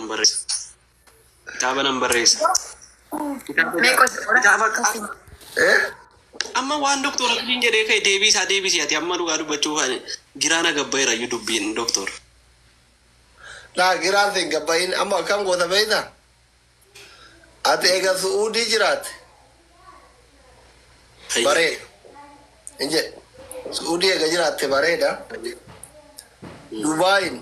nan barreessa. Kitaaba nan barreessa. Mee qoy Kitaaba Eh? amma waan doktor Abdiin jedhee ka'e deebii isaa deebisi ati amma dhugaa dubbachuu kan giraana gabbaira iyyuu dubbiin doktor. Laa giraan sin gabbayin amma akkam goota beektaa? Ati eega Su'uudii jiraatte bareeda. Hin jedhe. Su'uudii eega jiraatte bareeda. Dubaayin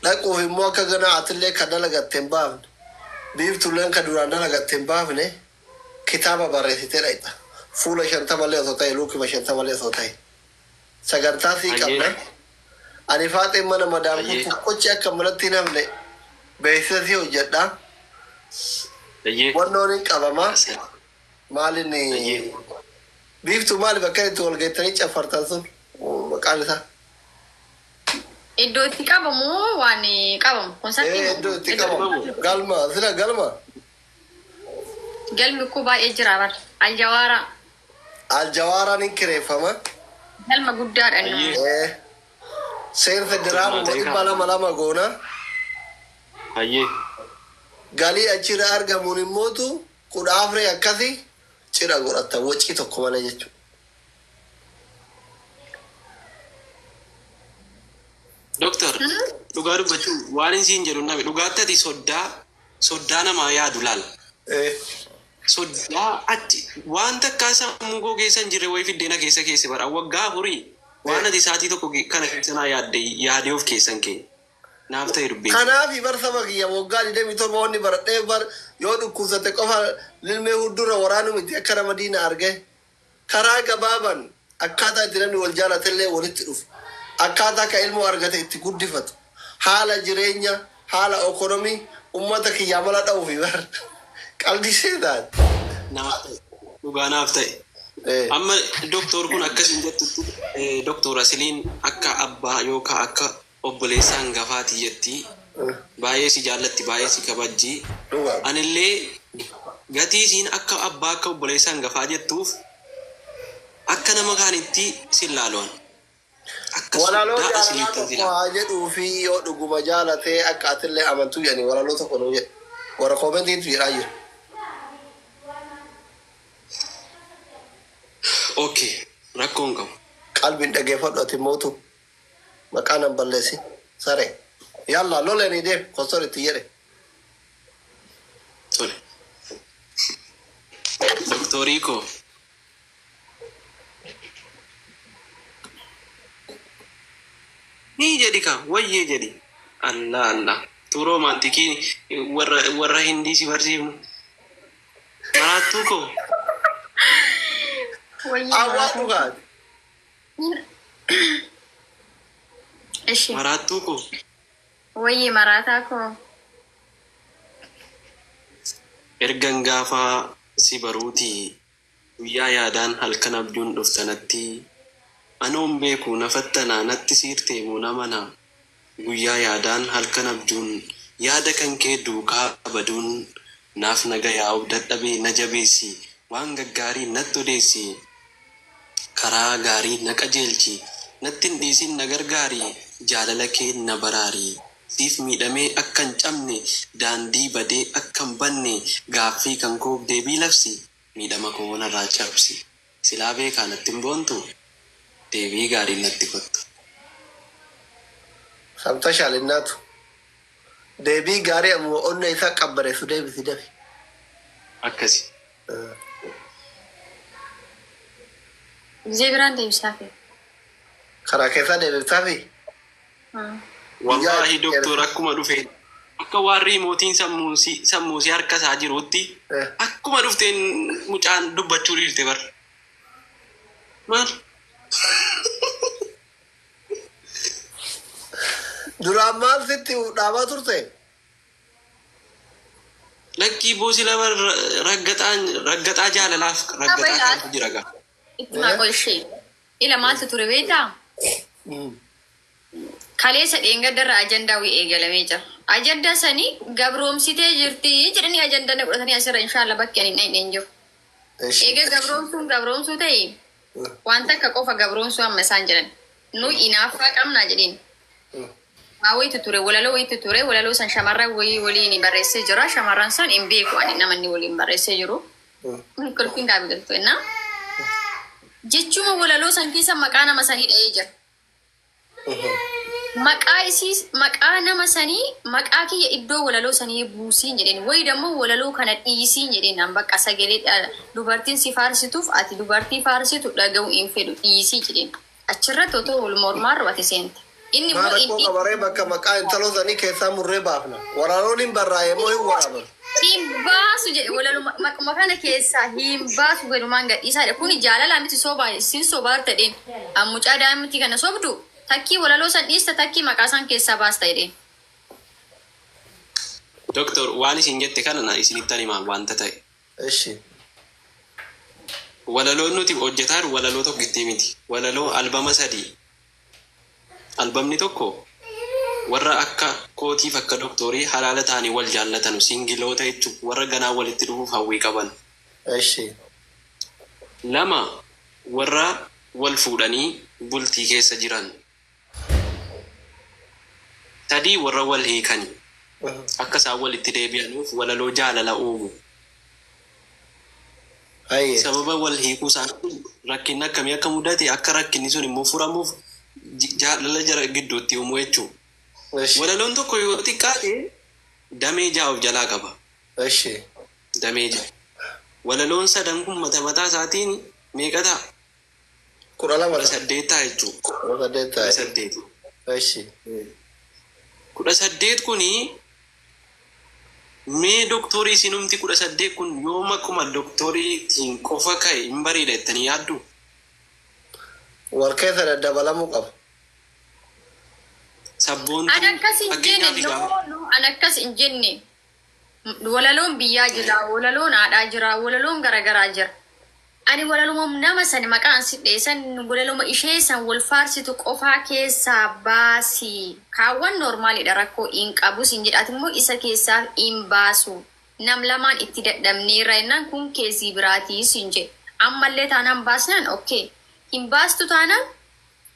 dhaquuf immoo akka ganaa atillee kan dalagatte hin baafne. Biiftulleen kan duraan dalagatte hin baafne kitaaba barreessitee dhaqxa. Fuula 50llee osoo ta'e luukima 50llee osoo ta'e. Sagantaa sii qabna. Ani faaxeen mana madaam kun tokkochi akka manatti hin hafne beeksisa sii hojjedha. Wannoon hin qabama. Maalin biiftuu maali bakka itti wal geettanii caffartan sun maqaan isaa? Iddoo itti qabamu waan qabamu konsartii Ee, iddoo itti qabamu. Galma sila galma. Galmi koo baay'ee jira bar. Aljawaaraa. Aljawaaraan hin kireeffama. Galma guddaadha inni. Ee, seensa diraamu 200 goona. Galii achirra argamuun immootu 14 akkasi cidha godhatta wacii tokko malee jechuudha. Doktor dhugaa dubbachuu waan hin siin jedhu nabi dhugaatti ati soddaa soddaa namaa yaadu laal. Soddaa ati waan takkaa sammuu koo keessa hin jirre wayii fiddeena keessa keesse bara waggaa afurii waan ati sa'aatii tokko kana keessa naa yaadde yaadee of keessan kee naaf ta'e dubbiin. Kanaaf bar saba kiyya waggaa 27 wanni baradhee bar yoo dhukkubsate qofa lilmee huddurra waraanu miti akka nama diina arge. Karaa gabaaban akkaataa itti namni wal jaalatellee walitti dhufu. Akkaataa akka ilmoo argate itti guddifatu. Haala jireenya, haala ekonomii ummata kiyyaa mala dha'uufi bar. Qalbii seetaan. Naaf ta'e. Dhugaa naaf ta'e. Amma doktor kun akkas hin jettutti doktor Asiliin akka abbaa yookaan akka obboleessa hangafaati jetti. Baay'ee si jaallatti, baay'ee si kabajji. Anillee gatii isiin akka abbaa akka obboleessa hangafaa jettuuf akka nama kaanitti sin laaluwan. Akka Walaloo soddaa jaalalaa Asiliitti si tokko laalu. haa jedhuu fi yoo dhuguma jaalatee akka atillee amantuu jedhanii walaloo tokko nuu jedhe. Warra koomentiitu jedhaa jira. Okay, rakkoon qabu. Qalbiin dhageeffadhu ati mootu. Maqaa nan balleessi. Saree. Yalla loleen deem kostor itti jedhe. Tole. Doktorii koo. Ni jedhi ka wayyee jedhi. Allah Allah. Tu romantikii warra warra hindii si barsiifnu. Maraattuu koo. Wayyee Awwaa maraataa. dhugaati. Ishi. Maraattuu koo. Wayyee maraataa koo. Ergan gaafa si baruuti guyyaa yaadaan halkan abjuun dhuftanatti anoon beeku nafattanaa natti siirteemu namana guyyaa yaadaan halkan abjuun yaada kan kee duukaa baduun naaf naga yaa'uuf dadhabee na jabeessi waan gaggaarii natti odeessi karaa gaarii na qajeelchi natti hin dhiisin na gargaari jaalala kee na baraari siif miidhamee akka hin cabne daandii badee akka hin banne gaaffii kan koof deebii labsi miidhama koo narraa cabsi silaa beekaa natti hin boontu deebii gaarii natti kottu. Samta shaalinnaatu. Deebii gaarii ammoo onna isaa qabbaneessu deebisi dafi. Akkasi. Gizee biraan deebisaafi. Karaa keessaa deebiftaafi. Wallaahi doktor akkuma dhufeen akka waan riimootiin sammuusii harka isaa jirutti akkuma dhufteen mucaan dubbachuu dhiifte bar. Maal? Duraan maal sitti dhaabaa turte? Lakkii boosii lama raggaxaa raggaxaa jaalalaaf raggaxaa kanatu jira gaa. Itti maa ishee. Ila maaltu ture beektaa? Kaleessa dheengaddarra ajandaa wayii eegalamee jira. Ajandaa sanii gabroomsitee jirti jedhanii ajandaa na godhatanii asirra inshaalla bakki ani hin hin jiru. Eega gabroomsuun gabroomsuu ta'e waan takka qofa gabroomsuu amma isaan jedhan. Nu inaaffaa qabnaa jedheen. Waa wayitu ture, walaloo wayitu ture, walaloo san shamarran wayii waliin barreessee jira. Shamarran san hin beeku ani namanni waliin barreessee jiru. Kolfiin gaabii galtu ennaa. Jechuma walaloo san keessa maqaa nama sanii dha'ee jira. Maqaa isii, maqaa nama sanii, maqaa kiyya iddoo walaloo sanii buusiin jedheen. Wayi dammoo walaloo kana dhiisiin jedheen. An bakka sagalee dubartiin si faarsituuf ati dubartii faarsitu dhaga'uu hin fedhu, dhiisii jedheen. Achirratti otoo wal mormaarru ati seente. Inni Maa immoo rakkoo inni qabaree bakka maqaa intaloo sanii keessaa murree baafna. Waraanoon hin barraa'e moo hin waraaban? Hin baasu jedhe, walaluma maquma kana keessaa hin baasu, galumaan gadhiisaadha. Kuni jaalala miti, sobaa sin sobaarta jedheen. Mucaa daa'imti kana sobdu, takkii walaloo san dhiista, takkii maqaa san keessaa baasta jedheen. Doktor, waan isin jette kana na isinittan himaa wanta ta'e. Ishi. Walaloon nuti hojjetaa jiru walaloo tokkittii miti. Walaloo albama sadii. Albamni tokko warra akka kootiif akka doktoorii halaala ta'anii wal jaallatanu, singiloota jechuun warra ganaa walitti dhufuuf hawwii qaban. Ishi. Lama, warra wal fuudhanii bultii keessa jiran. Sadii, warra wal hiikanii akka isaan walitti deebi'anuuf walaloo jaalala uumu. Hayyee. Sababa wal hiikuu isaanii rakkinni akkamii akka mudate, akka rakkinni sun immoo furamuuf jaalala jara gidduutti uumuu jechuudha. Ishi. Walaloon tokko yoo xiqqaate damee 6 of jalaa qaba. Ishi. Damee 6. Walaloon sadan kun mata mataa isaatiin meeqa ta'a? 12 Kudha ta'a. saddeet ta'a jechuudha. 18 Kudha ta'a. saddeet. Ishi. 18 kuni mee doktoorii, isinumti 18 kun yoo maquma doktoriitiin qofa ka'e hin bareeda jettanii yaaddu? Wal keessa daddabalamuu qaba. Sabboontuu An akkas hin jenne. Fakkeenyaaf gaafa No, no, an akkas hin jenne. Walaloon biyyaa jira, walaloon haadhaa jira, walaloon garagaraa jira. Ani walaluma nama san maqaan si dheessan, walaluma ishee san wal faarsitu qofaa keessaa baasi. Kaawwan normaalidha, rakkoo hin qabu sin jedha. Ati immoo isa keessaa hin baasu. Nam lamaan itti dadhabneerra jennaan kun keezii biraatii sin jedhe. Ammallee taanaan baasnaan okay. Hin baastu taanaan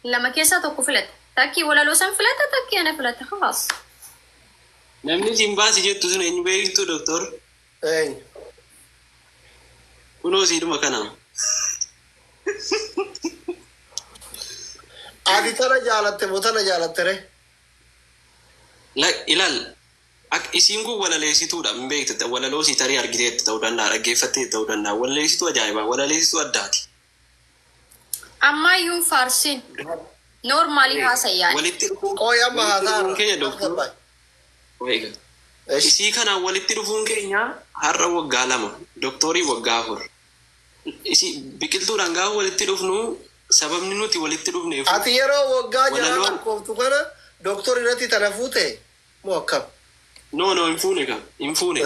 lama keessaa tokko filata. Takkii walaloo san filata, takkii ana filata. Hafaas. Namni isin baasi jettu sun eenyu beektu, doktor? Eenyu? Kunoo siidhuma kana. Ati tana jaalatte moo tana jaalatte ree? Ilaal, isiin kun walaleessituudha, hin beekte, walaloo sii tarii argiteetti ta'uu danda'a, dhaggeeffatteetti ta'uu danda'a. Walaleessituu ajaa'ibaa, walaleessituu addaati. Ammayyuun faarsin. Normaalii haasayyaa. Walitti dhufuun Qooyi amma walitti haasaa. dhufuun keenya, doktor. Eega. Ishi. Isii kanaan walitti dhufuun keenya har'a waggaa 2, doktoorii waggaa 4. Isii biqiltuudhaan gaafa walitti dhufnu, sababni nuti walitti dhufneef Ati yeroo waggaa jaha Walaloon lakkooftu kana doktor irratti tana fuute moo akkam? No, hin fuune ka, hin fuune.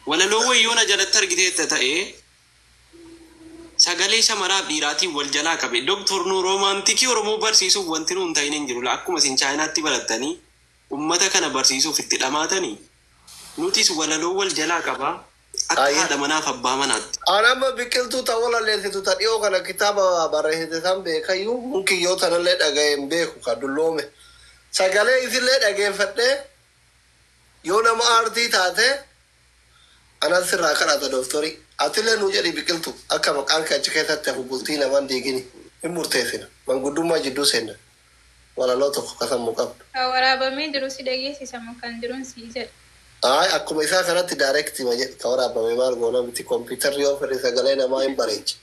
Walaloo wayyoona jalatti argiteetta ta'ee sagalee shamaraaf dhiiraatiin wal jalaa qabe. Doktor, nu romantic Oromoo barsiisuuf wanti nuun ta'in hin jiru. Akkuma isin Chaayinaatti barattanii ummata kana barsiisuuf itti dhamaatanii, nutis walaloo wal jalaa qabaa akka Ayya. haadha manaaf abbaa manaatti. An amma biqiltuu ta walaleessitu ta dhiyoo kana kitaaba barreessite san beekayyuu munkiyyoo tanallee dhaga'ee hin beeku ka dulloome. Sagalee isillee dhageeffadhee yoo nama aartii taate anan sirraa kadhata, doktorii. Atillee nuu jedhi, biqiltu, akka maqaan kee achi keessatti hafu, bultii naman diigini hin murteessina. Manguddummaa jidduu seenna. Walaloo tokko kasammuu qabdu. Kan waraabamee jiru si dhageessisamu kan jiruun si jedha. Ay, akkuma isaa kanatti direct ma jedhi, ka waraabame maal goona miti, kompiitarri yoo fedhe sagalee namaa hin bareecha.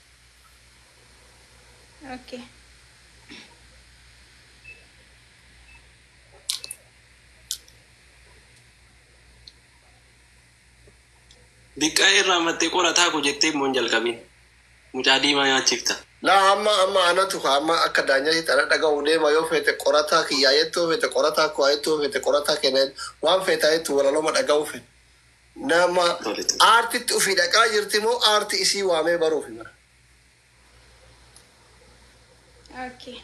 Okay. Diqqaa irraa mattee qorataa ko jettee immoo hin jalqabin. Mucaa diimaa nyaachifta. Laa, amma anatu ka amma akka daanyaatti ana dhaga'u deema. Yoo feete qorataa kiyyaa jettoo, feete qorataa koo jettoo, feete qorataa kenna, waan feetaa jettu, walaloma dhaga'u fedhe. Nama Tole tole. aartitti ofii dhaqaa jirti moo aarti isii waamee baruufi mara? Okay.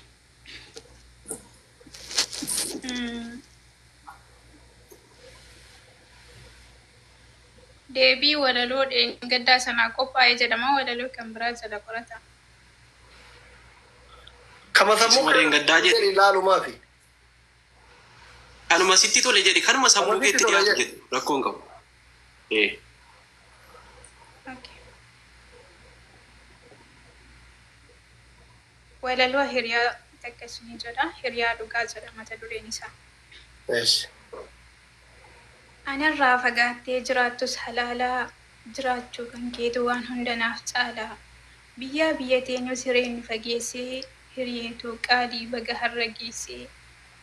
Deebii walaloo dheengaddaa sanaa qophaa'ee jedhama. Walaloo kan biraa jala qorata. Kama sammuu Isuma dheengaddaa jedhe. ilaalumaafi. Kanuma sitti tole jedhi, kanuma sammuu Kanuma sitti keetti tole dhiyaatu jedhi. jedhi, rakkoo hin qabu. Eh. Okay. Walaloo hiriyaa takka isinii jedha. Hiriyaa dhugaa jedha mata dureen isaa. Eesh. Anarraa fagaattee jiraattus halaalaa jiraachuu kan keetu waan hunda naaf caalaa. Biyyaa biyya teenyu sireen nu fageessee hiriyeetu qaalii baga har'a geessee.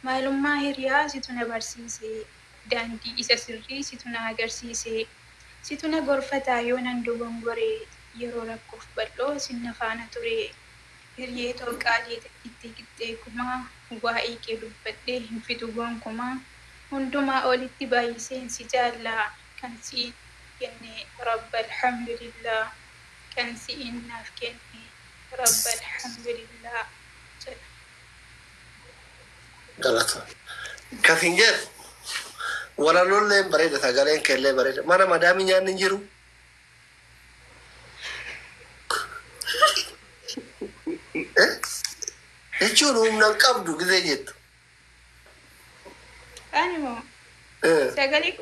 Maalummaa hiriyaa situ na barsiisee daandii isa sirrii situ na agarsiisee. Situ na gorfataa yoo nan dogongoree yeroo rakkoof bal'oo sin na faana ture. Hiriyeetoo qaalii itti qixxee kumaa waa'ee kee dubbadhee hin fixu gonkumaa. Hundumaa olitti baay'iseen si jaallaa kan si'iin kenne rabba alhamdulillah kan si'iin naaf kenne rabba alhamdulillah jedha. Galata. Kasin jedhu walalolleen bareeda, sagaleen keellee bareeda. Mana madaamii nyaanni hin jiru. Eh? Jechuun humna hin qabdu gisee jettu. Ani moo Eh. sagalee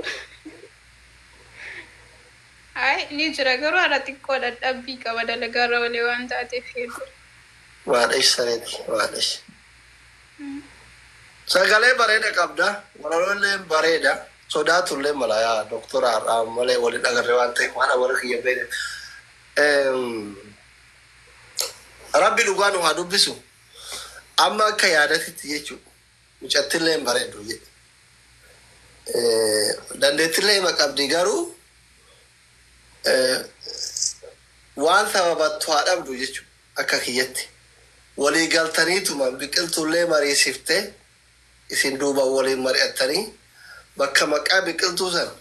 Ay ni jira garuu har'a xiqqoo dadhabbii qaba dalagaarra olee waan taateef hedduu. Maadhesh sareeti maadhesh. Sagalee bareeda qabda. Walalolleen bareeda. Sodaatullee mala yaa doktora har'aa malee waliin agarre waan ta'eef waan awwaala kiyya beekne. Rabbi dhugaa nu haa dubbisu. Amma akka yaadatitti jechuudha. Mucattillee hin bareedu jedhe. Dandeettillee hima qabdi garuu waan sababattu haa dhabdu jechuudha akka kiyyatti. Walii galtaniituma biqiltuullee mariisiftee isin duuba waliin mari'attanii bakka maqaa biqiltuu sana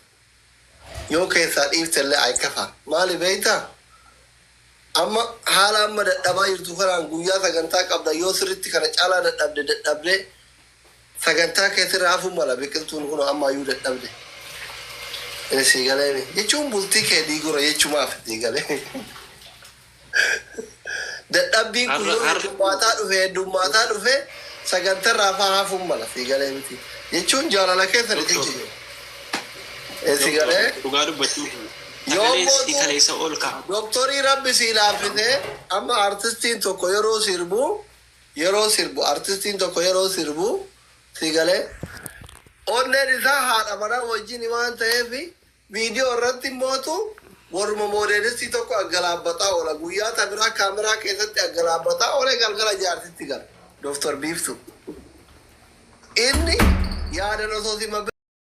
yoo keessaa dhiiftellee ay kafa. Maali beektaa? Amma haala amma dadhabaa jirtu kanaan guyyaa sagantaa qabda yoo sirritti kana caalaa dadhabde dadhabdee sagantaa keessa raafuu mala biqiltuun kun ammayyuu dadhabde. Inni sii galee jechuun bultii kee diigura jechumaaf sii galee. Dadhabbiin kun yoo heddummaataa dhufe heddummaataa dhufe sagantaa raafaa hafuu mala sii galee miti. Jechuun jaalala keessa ni jechuudha. Si galee. Dhugaa dubbachuuf Yoo sagaleen si mootu kaleessa ol ka'a. Doktorii rabbi si laaffisee amma artistiin tokko yeroo sirbu yeroo sirbu artistiin tokko yeroo sirbu si galee onneen isaa haadha manaa wajjin waan ta'eef viidiyoo irratti mootu warruma moodeelistii tokko aggalaabbataa oola guyyaa tabiraa kaameraa keessatti aggalaabbataa oolee galgala jaartitti gala Doktor Biiftu inni yaadan osoo sima